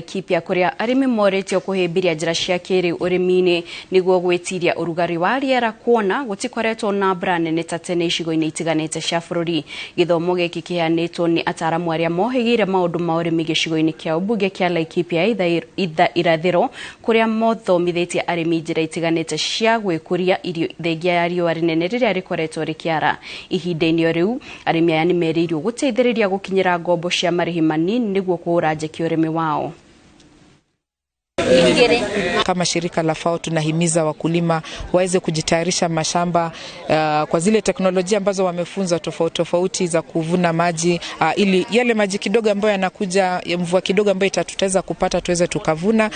Laikipia kũrĩa arĩmi morĩtio kũhĩmbĩria njĩra cia kĩrĩu ũrĩmi-inĩ nĩguo gwĩtiria ũrugarĩ wa rĩera kuona gũtikoretwo na mbura nene ta tene icigo-inĩ itiganĩte cia bũrũri. Gĩthomo gĩkĩ kĩheanĩtwo nĩ ataramu arĩa mohĩgĩire maũndũ ma ũrĩmi gĩcigo-inĩ kĩa ũmbunge kĩa Laikipia irathĩro kũrĩa mothomithĩtie arĩmi njĩra itiganĩte cia gwĩkũria irio thengia ya riũa rĩnene rĩrĩa rĩkoretwo rĩkĩara. Ihinda-inĩ o rĩu arĩmi aya nĩmerĩirwo gũteithĩrĩria gũkinyĩra ngombo cia marĩhi manini nĩguo kũhũra njeki ũrĩmi wao. Kama shirika la FAO tunahimiza wakulima waweze kujitayarisha mashamba kwa zile teknolojia ambazo wamefunzwa tofauti tofauti za kuvuna maji ili yale maji kidogo ambayo yanakuja, mvua kidogo ambayo tutaweza kupata tuweze tukavuna,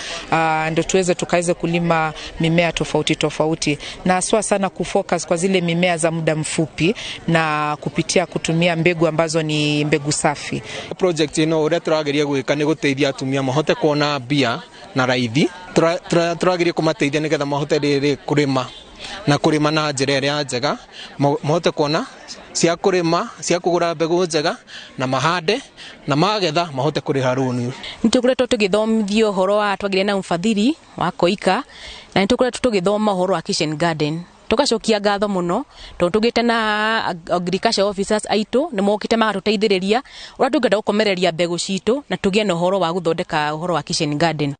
ndo tuweze tukaweze kulima mimea tofauti tofauti, na haswa sana kufocus kwa zile mimea za muda mfupi na kupitia kutumia mbegu ambazo ni mbegu safi. Project ino uria turageria gwika ni guteithia atumia mahote kuona mbia na raithi. Turageria kumateithia nigetha mahote riri kurima na kurima na njira ĩrĩa njega, mahote kuona cia kurima, cia kugura mbegu njega na mahande na magetha mahote kuriha rũni. Nitukoretwo tugithomithio uhoro wa twagire na mfadhili wa KOICA na nitukoretwo tugithoma uhoro wa kitchen garden. Tugacokia ngatho muno tondu tugite na agriculture officers aitu ni mokite magatuteithiriria uria tungenda gukomereria mbegu citu na tugie na uhoro wa guthondeka uhoro wa kitchen garden.